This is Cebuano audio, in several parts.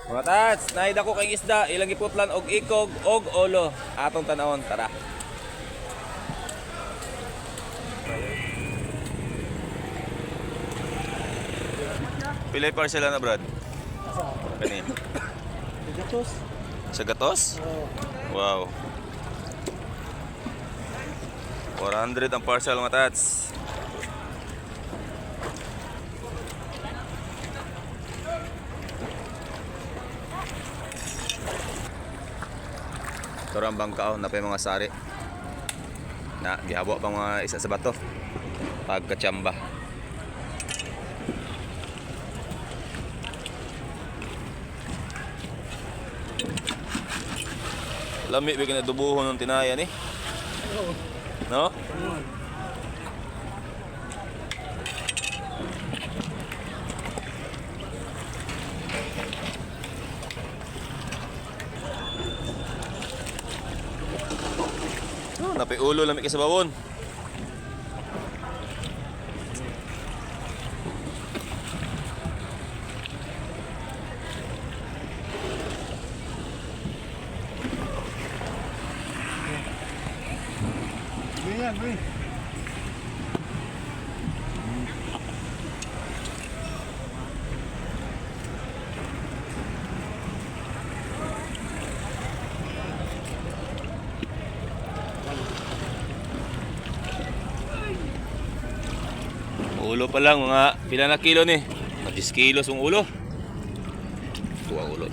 Mga tats, naida ko kay isda, ilang giputlan og ikog og ulo. Atong tanawon, tara. Pila parcel na, Brad? Kani. Gatos. Sa gatos? Wow. 400 ang parcel, mga tats. Toro ang bangka oh, napay mga sari. Na, gihabo pa mga isa sa bato. Pagkatsamba. Lami ba kinadubuhon ng tinaya ni? No? Oh, napay ulo lami kay sa bawon. Ganyan, boy. Ulo pa lang, mga pila na kilo ni? Mga 10 kilos ang ulo. Ito ang ulo.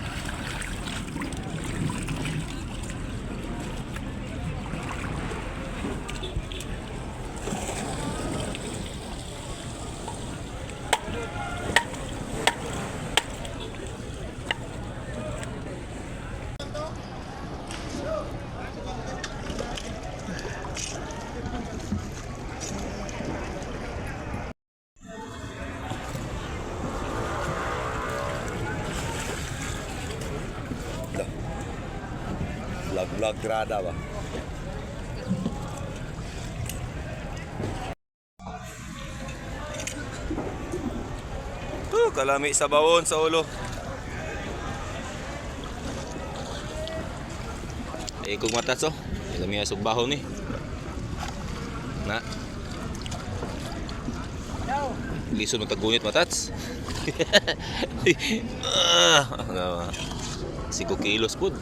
Vlog vlog grada ba? Oh, kalami sa bawon sa ulo. Eh, kung matas oh. Kalami sa bahon ni. Na. Lisod mo tagunit matats. Ah, ano, 5 kilos pud.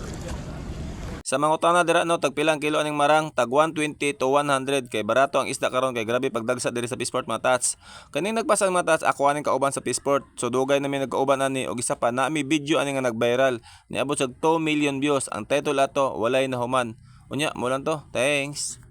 Sa mga utana dira no, tag pilang kilo aning marang, tag 120 to 100 kay barato ang isda karon kay grabe pagdagsa diri sa Fishport, mga tats. Kaning nagpasa mga tats, ako aning kauban sa Fishport. So dugay na mi nagkauban ani og isa pa nami video ani nga nag-viral. Niabot sa 2 million views. Ang title ato, "Walay Nahuman." Unya mo lang to. Thanks.